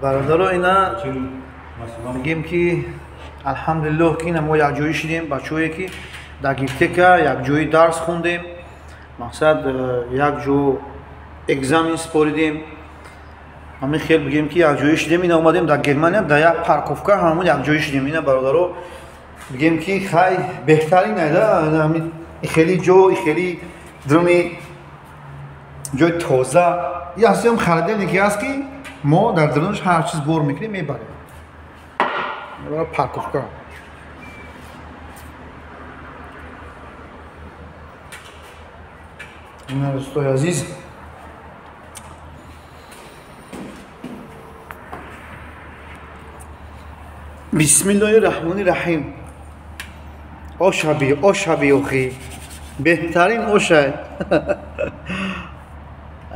Бародаро ина мегем ки алҳамдулиллоҳ ки ина мо якҷоӣ шидем, бачаҳое ки дар Гифтека якҷоӣ дарс хондем, мақсад якҷо экзамен споридем. Ҳамин хел бигем ки якҷоӣ шидем, ина омадем дар Германия, дар як парковка ҳамон якҷоӣ шидем. Ина бародаро бигем ки хай беҳтарин айда, ҳамин хеле ҷо, хеле друми ҷои тоза. И ҳастиам хариделе ки ҳаст ки мо дар дарунаш ҳар чиз бор мекунем, мебарем. Парковка. Ина дӯстои азиз, бисмиллоҳи раҳмони раҳим. Ошаби, ошаби охи беҳтарин ошай.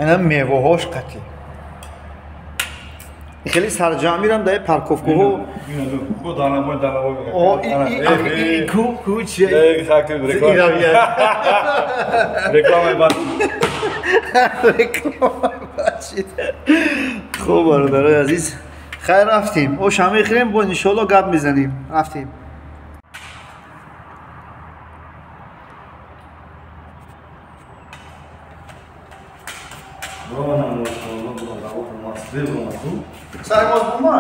Ина мевоҳош қатӣ. Хеле сарҷамъирам дар парковкаҳо. Ку ку чи? Реклама бачид. Хуб бародарои азиз, хайр рафтем. Оша мехӯрем, боз иншоалло гап мезанем. Рафтем. Сари моз бума?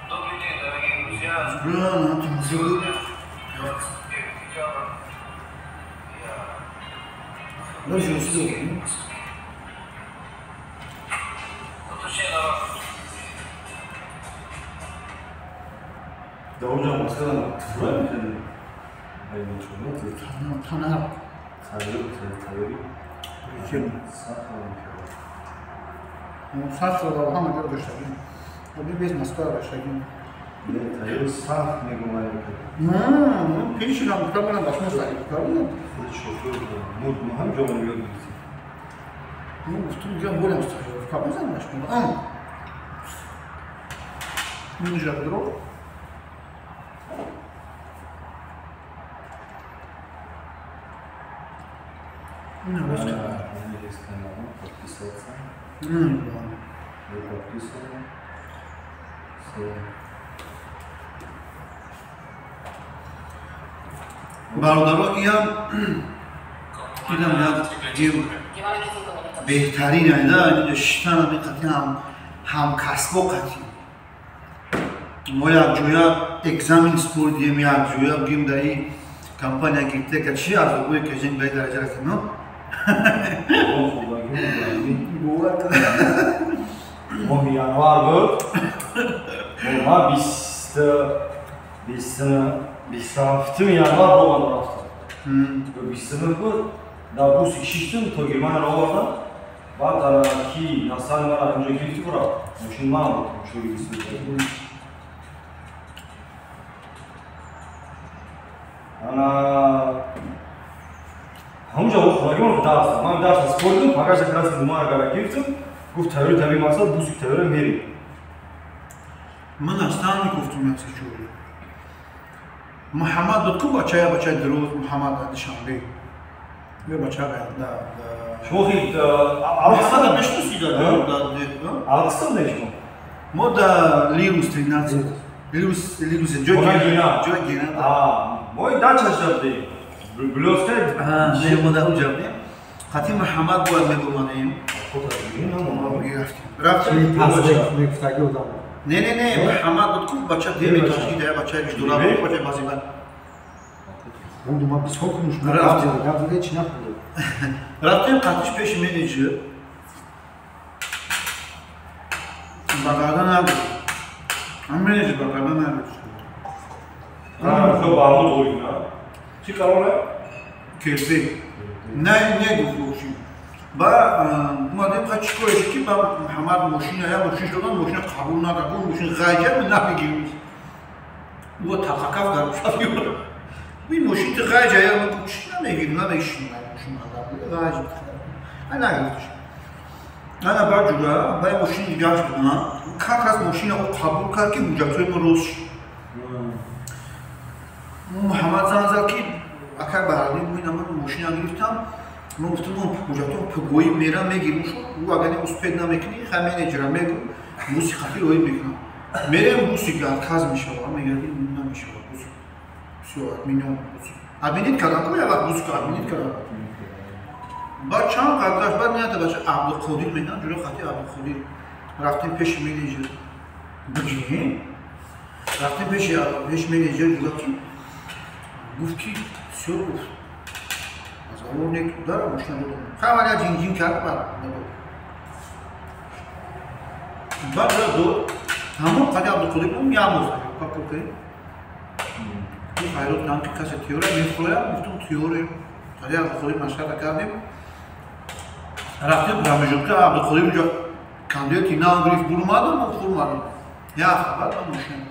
Добрый день, дорогие друзья. Ҳама ҷо доштагим. Без Москва доштагим. Сахт мегумай. Пешинам гуфтам, манам ба шумо сариф кардам. Ҳам ҷо ёд гирифтем. Гуфтум, дигам болам стажировка бизан ба шумо. Инҷа дро. Ина рост. Подписаться. Вы подписаны. Бародаро, иам инам як беҳтарин айда, инҷо шитан ами қатӣ ҳам ҳамкасбо қатӣ. Мо якҷоя экзамен спордем, якҷоя бигем дар ин компания Гифтека чи азобое кашидем ба ин дараҷа расидем, но? Моҳи январ буд. Ма 27 январ бомада рафтам. 29 буд, дар буси шиштам то Германияро овардам. Баъд ки насали мара инҷо гирифти бурафт. Мошин ман буд, шури 29. Ана ҳамунҷо хонагимон дарс. Ман дарс спордам, пагашта красный бумага гара гирифтам. Гуфт тайёри таби мақсад буси тайёра мерем. Ман аслан мегуфтум як чӯри. Муҳаммад буд ку бачая, бачаи дуруст Муҳаммад дар Душанбе. Ё бача да. Шумо хел Муҳаммад мешносӣ да да. Алқистон не шумо? Мо да Лирус 13. Лирус Лирус ҷой гина. Ҷой гина. Мо дачаш дабдем. Блёска. Не, мо да уҷа будем. Хати Муҳаммад бояд медомадем. Рафтем. Не, не, не, Муҳаммад буд ку бача деми тоҷики да бача ҷудора буд, бача базибар. Буду ма бисёр хунуш. Рафтем. Ҳеч нахӯрдем. Рафтем қатиш пеши менеҷер. Ба гардан набуд. Ҳам менеҷер ба гардан набуд. Ба ҳамун тоҷик на? Чӣ қароре? Керде. Не, не гуфт боши. Ба омадем ха чӣ кореш ки ба Муҳаммад мошина я мошин шудан мошина қабул накард. Гуфт мошин ғайҷа намегирем. Ӯ тақакаф дар шаф. Ин мошин ти ғайҷа я ман чӣ намегирем, намешинам мошин ғайҷа. Ай нагирифтш. Ана ба ҷура ба мошин дигар шудан. Как раз мошина ӯ қабул кард ки ҳуҷҷатҳои мо рост шуд. Муҳаммад занг зад ки акай барадем ина ман мошина мекунам. Ман гуфтам ҳуҷҷатҳо пгоӣ мерам мегирам шуд. Ӯ агар не успеть намекунӣ, хай менеҷера мегӯ, буси хати роӣ мекунам. Мерем буси ки отказ мешавад, мегӯяд ки намешавад буси. Всё, отменён буси. Отменить кардам, ку як вақт буси отменить кардам. Баъд чанд қадр баъд меяд бача Абдуқодир мегӯянд, ҷӯра хати Абдуқодир. Рафтем пеши менеҷер. Бигем. Рафтем пеши менеҷер ҷӯра ки гуфт ки всё гуфт. Разговор нет, дара машина додам. Хай валя ҷин-ҷин кард баъд надод. Баъд дод. Ҳамон қади Абдуқодир бум як моҳ папур кардем. Хайрот кардам ки касе тиёра мефурӯям, гуфтам тиёре. Қади Абдуқодир машвара кардем. Рафтем промежутка Абдуқодир унҷо кандидати нав гирифт бурумадам, ман хурмадам. Як ҳафта баъд ман машина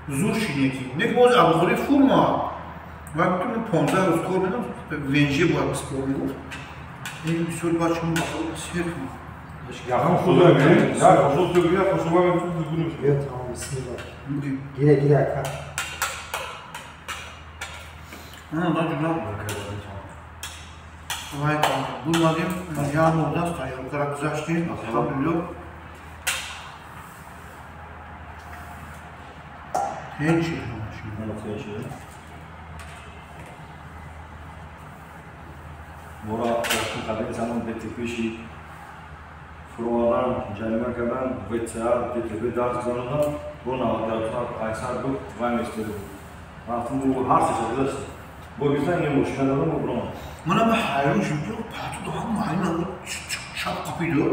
зур шид неки. Неки боз Абдуқодир фурмад. Ва гуфтам ман 15 рӯз кор медам, ВНЖ бояд бисупорам мегуфт. Ин бисёр баъд шумо ба худ сер кунед. Яхам худо бигирем, як хошол ту бигир, хошол ман ту бигирем. Бیا тамом бисмиллоҳ. Гире гире ака. Да ҷуна. Вай бурмадем, як моҳ даст тайёркара гузаштем, алҳамдулиллоҳ. Ҳеҷ чиз. Мора охир қадами замон ДТП-ши фуровардан, ҷарима кардан, ВЦА, ДТП дарс гузарондан, бо 98 гуфт вай местеду. Рафтам бо ҳар се гузашт. Бо гирифтан ин мошина додам бо буром. Манам ҳайрон шудам ки пату ҳам муаллим шаб қапиду.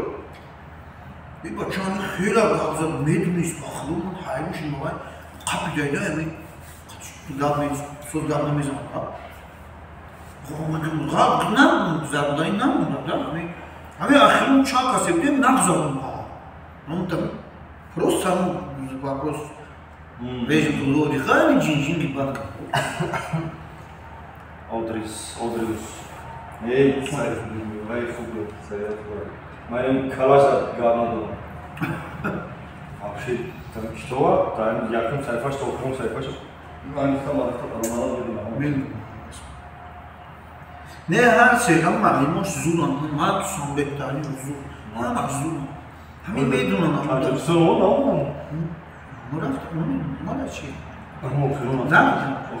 И бача хеле гап зад, медонист ба худо ман ҳайрон шудам вай қапида ами гап соз гап намезанад. Гап намгузаронда, ин намонда. Ами ахирон чанд касе будем нагузаронд. Ну там просто сам вопрос режим трудового дыхания, ҷин-ҷин бад. Одрис, Одрис. Эй, сайф, вай хуб, сайф. Ман ин калаша гап надодам. Вообще, там китова, там якум сайфаш, то охирон сайфаш. Ман гуфтам, ман гуфтам, медонам. Не ҳар се ҳам муаллимош зуранд, ман беҳтарин зур, ҳамаш зуранд. Ҳамин медонанд. Тоҷикистон омад, мо рафтем, мана чи? Охирон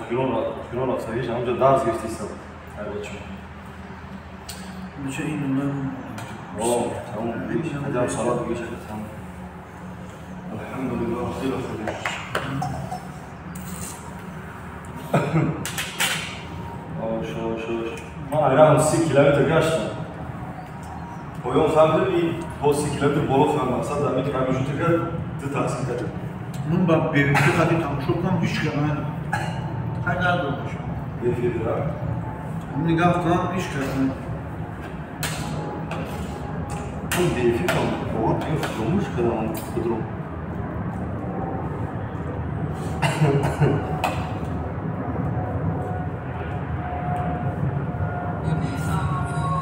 охирон охирон рафта, ҳеҷ ҳамҷо дарс гирифтиста. Ай бачо. Бача ин О, тамом. Ҳадам салат бигир, тамом. Алҳамдулиллоҳ, хеле хуб. Ош, ош, ош. Ман айрам 30 километр гаштам. Поён фаҳмидам, ин то 30 километр боло фаҳмидам. Мақсад дар ин промежутка ду тақсим кардем. Ман ба БВФ қади тамошо кунам, ҳеҷ кара надидам. Хай надорам. БВФ ра? Нигаҳ кунам, ҳеҷ кара надидам. Он БВФ там бовар кунед, фаромӯш кардам худро.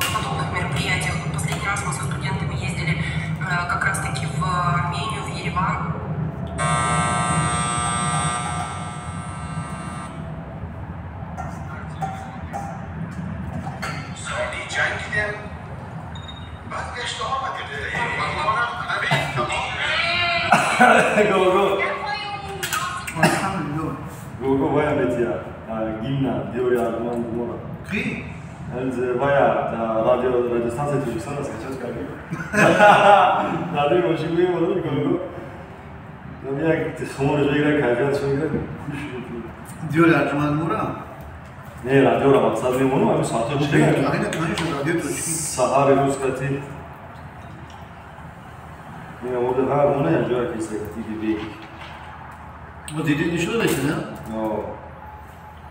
В подобных мероприятиях. Последний раз мы со студентами ездили как раз-таки в Армению, в Ереван. Го-го. Алҳамдулиллоҳ. Го-го вая метия. Гимна, диори арман мора. Ки? Вая радио радиостанция Тоҷикистон скачать кардем. Радио мошин мемонад го-го. Як хумораш мегирад, кайфияташ мегирад. Диори арҷуманд мора? Не, радиоро мақсад мемонам, ҳамин соатҳо чи радио тоҷикӣ. Саҳари рӯз кати ин оводи ҳар гуна як ҷоя кисакати бибек. Диди нишон додед, на?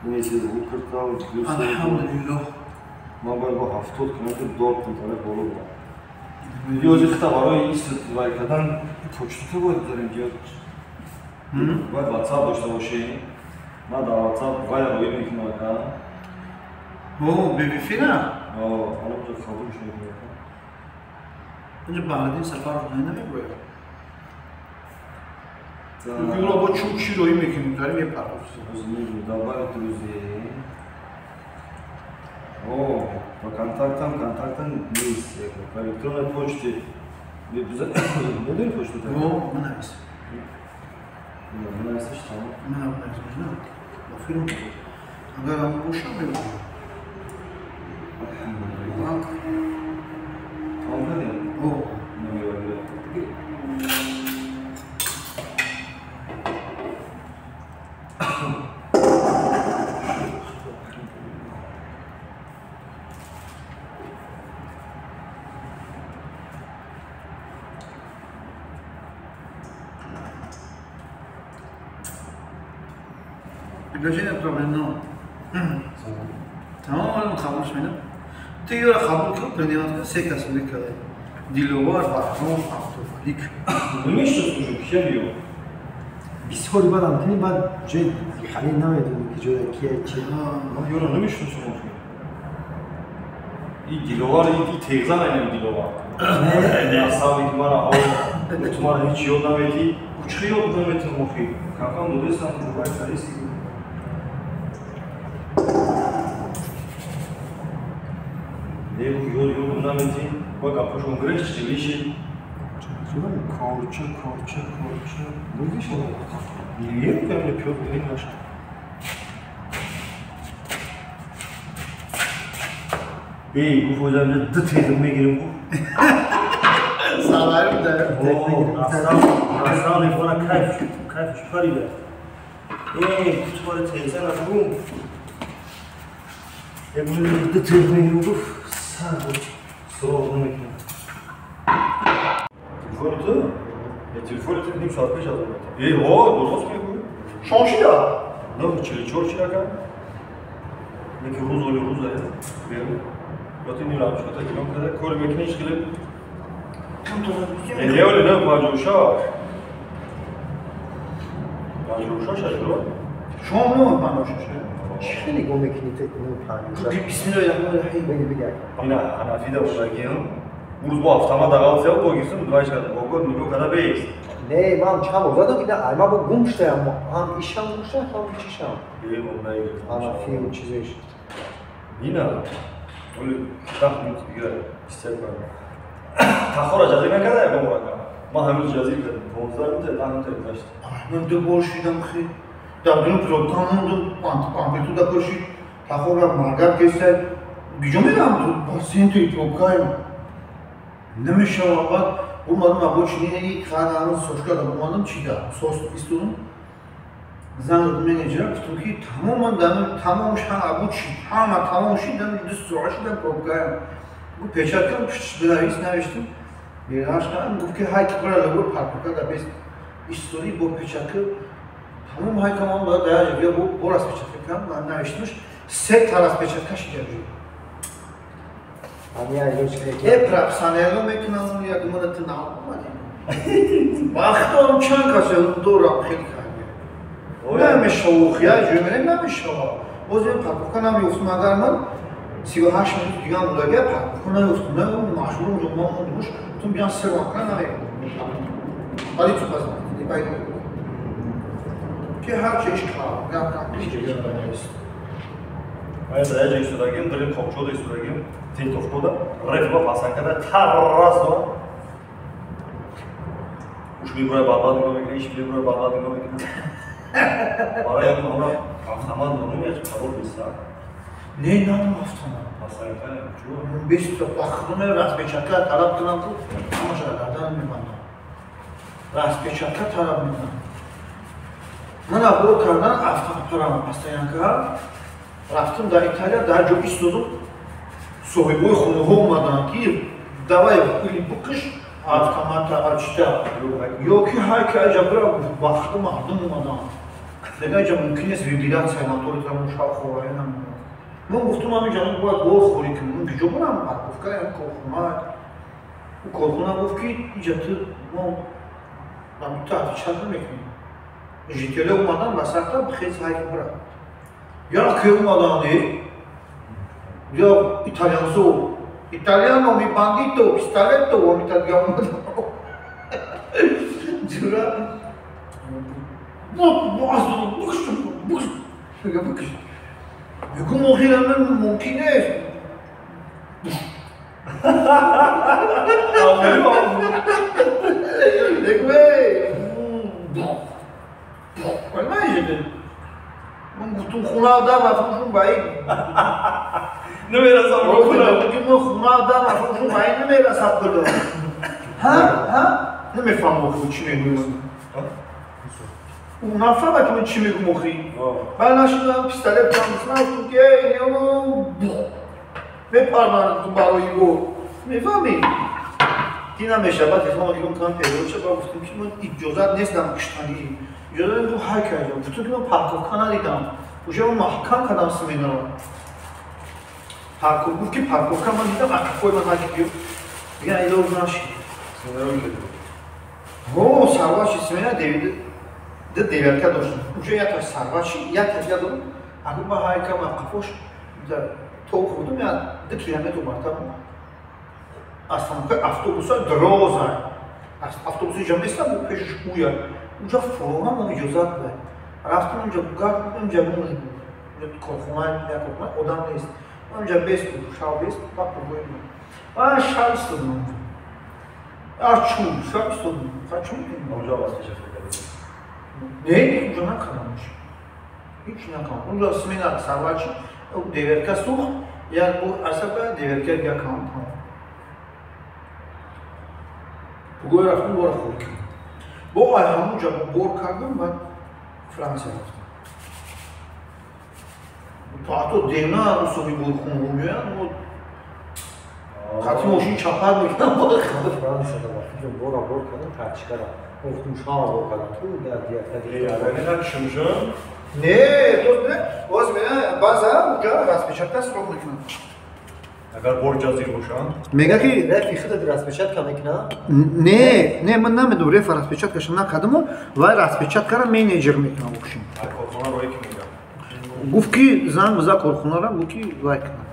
Ин чиз киртал. Алҳамдулиллоҳ. Ман бояд бо 70 километр дор кунтара боло бурам. Ёзи хита барои ист вай кардан почтута бояд дорем ё бояд WhatsApp дошта бошем. Ман дар WhatsApp вай роӣ мекунам ака. О, БВФ на? О, ҳоло ҷо қабулш мекунам. Инҷа Баҳриддин Сафаров намегӯяд. Юра бо чӯб чӣ роӣ мекунем, дари мепардозем. Добавить друзей. По контактам нест. По электронной почте. Медонӣ почту? О, менавис. Менависиш тамом. Менавис, на. Ба филм. Агар ам бошам мебинам. Алҳамдулиллоҳ. Тамом кардем? О. Намегирам. Предложение отправлено. Тамом, олим қабул шумедам. Ту ёра қабул кун, принимат кун, се кас мекарда. Диловар, Баҳром, Абдумалик. Намешинос уже, кия биё? Бисёри баъдам кунӣ, баъд ҷои хали намедонӣ ки ҷоя кия чи. Ман ёра намешиносам охир. И Диловар, и тегзан айнами Диловар. Асаби ки мара ту мара ҳеҷ ёд наметӣ. Чӣ ёд наметам охир? Камкам додестам, ҷурай кардеси. Лебу ёд ёдам наметӣ. Ба гапошон гиреш чилиши. Корча, корча, корча. Бурдиш? Не, камне пёр не наша. Эй, гуфт оҷам ду тезм мегирим гуфт. Салаем да. Асал мефора кайф, кайфш парида. Эй, ту мара теза накун. Э, ду тезм мегирим гуфт. Сар суроғ намекунам. Телефони ту? Телефони ту ним соат пеш аз омад. Эй, ҳо, дуруст мегӯӣ. Шом шида? На, 44 шида кам. Неки рӯз оли рӯз ае. Берун. Ёти ним рамшката гиром карда, кор мекунӣ ҳеҷ хеле. Не, оли на, 56. 56 шашро? Шом на 56. Чӣ хеле нигоҳ мекунӣ ту 56? Бисмиллоҳи раҳмони раҳим. Бигӣ, бигӣ. Ина Ҳанафида будагиам. Урӯз бо автомат дағал зиёд бо гирсум, дувайш кардам. Бо год нигоҳ карда бест. Не, ман чанд бор задам, ина айма бо гум шудаям. Ҳам ишам гум шуда, ҳам чишам. Е, он наигирифтам. Ҳанафию чизеш. Ина. Оли 10 минут дигар истиёк кардам. Тахора ҷазир накарда ягон бор ака? Ман ҳамин ҷазир кардам. 15 минута, 10 минута гузашт. Ман ду бор шидам хел. Дар дуну пробка мондум, амплитуда пуршид. Тахора маргат геста. Биҷо мерам ба центри пробкаем. Намешавам баъд омадам або чинини ханаро сошка дам омадам чида сос истодам. Занг задам менеҷера, гуфтам ки тамоман дам тамом шан або чи ҳама тамом шид дам ду соат шидам пробкаем. Гуфт печат кардам, пуштиш бинавис навиштам. Бераш кардам, гуфт ки ҳай ки бара лабо парковка да бес истоди бо печатка тамом ҳай камон ба дар ҷо бо бо распечатка кардам, ман навиштамш се та распечатка шида ҷо. Э, профессионально мекунам, я думаю, это на омадем. Вақтом чанд кас дорам хеле карда. Намешава, я ҷой мерем намешава. Боз ин парковка намеёфтум, агар ман 38 минут дигар мудага парковка намеёфтум, на маҷбурам ҷо ман мондумуш, тум биям се вақта намекунам. Вали ту пазам, не пайдо. Ки ҳар чиз кар, гап гап нест. Ман дар як ҷо истодагим, дилим қопчода истодагим, тинтовкода, реф ба пасанкада таррас дорам. Уш мебурай баъд нигоҳ мекунад, иш мебурай баъд нигоҳ мекунад. Барои ҳамин ҳамра автомат дорам, як қарор беста. Не, надорам автомат. Пасанка, чӯ? Беста, бахтуме распечатка талаб кунам ку, ҳамаша гардан мебандам. Распечатка талаб мекунам. Ман абро кардан автомат постоянка рафтам дар Италия, дар ҷо истодам, соҳибои хонаҳо омаданд ки давай или букиш автомата ачита ё ки ҳар ки аҷа бира вақти мардум омаданд. Дега аҷа мумкин нест вибрация мотори тамошав хораи намонад. Ман гуфтам ҳамин ҷаноб бояд бор хорӣ кунем. Ман киҷо бурам? Парковка ям корхона. Ӯ корхона гуфт ки иҷа ту мо ба ту отвечать намекунем. Жителе омаданд ба сарта хез ҳай ки бира. Я ки омаданд, я итальянсо, итальяно ми бандито, пистолето, омита дига омаданд. Ҷура букш, букш, мегум охир мумкин нест. Ман гуфтум хона одам рафтам ба ин. Намерасам хона. Ман хона одам рафтам ба ин намерасад пуло. Ҳа? Ҳа? Намефаҳмам охи чӣ мегӯям. Ӯ нафаҳмад ки ман чӣ мегӯм охи. Баъд нашидам пистолет кардам, гуфтам ки эй мепарман барои ӯ. Мефаҳмӣ? Ки намешавад. Баъд телефон кардам кам перевод шуд, баъд гуфтам ки ман иҷозат нестам куштанӣ. Иҷозат нестам ҳай кардам. Гуфтам ки ман парковка надидам. Уже ман маҳкам кардам сменаро. Парков гуфт ки парковка ман дидам, акафои ман ҳай ки биё. Дигар илоҷ нашид. Ҳо, сарвачи смена ду девятка доштам. Уже якаш сарвачи, якаш я дорам. Агу ман ҳай кам акафош то хурдум я 2 километр бартар омад. Остановка автобуса дароза. Автобуси ҷа нестам, пешаш уя. Унҷа фурона ман иҷозат дай. Рафтам унҷа гап, унҷа муж буд. Корхона, як корхона одам нест. Унҷа бест буд, шав бест, ба пургои буд. Ман шав истодам унҷа. Чун, шав истодам. Ха чун? Унҷа распечатка кардем. Не, унҷа накардам. Ҳеч накардам. Унҷа смена сарвачи, деверка сӯхт, як бу асаба деверка дигар кам тамом. Пугои рафтам бора хӯрд кардам. Бо ай ҳамунҷа бор кардам, баъд Франсия рафтам. То ҳатто дена русоми борхонро меоянд, мо хати мошин чапар мекунам. Франсия вақти бора бор кардам, тачкара. Гуфтум шава бор кардам. Ту дар диятка. Не, боз мена баъза уҷа распечатка срок мекунам. Агар бор ҷазир бошанд? Мега ки рефи худат распечатка мекунад? Не, не, ман намедонам рефа распечаткаша накардаму, вай распечаткара менеҷер мекунад вообще. Корхона рое ки мегӯяд? Гуфт ки занг биза корхонара, гуфт ки вай кунад.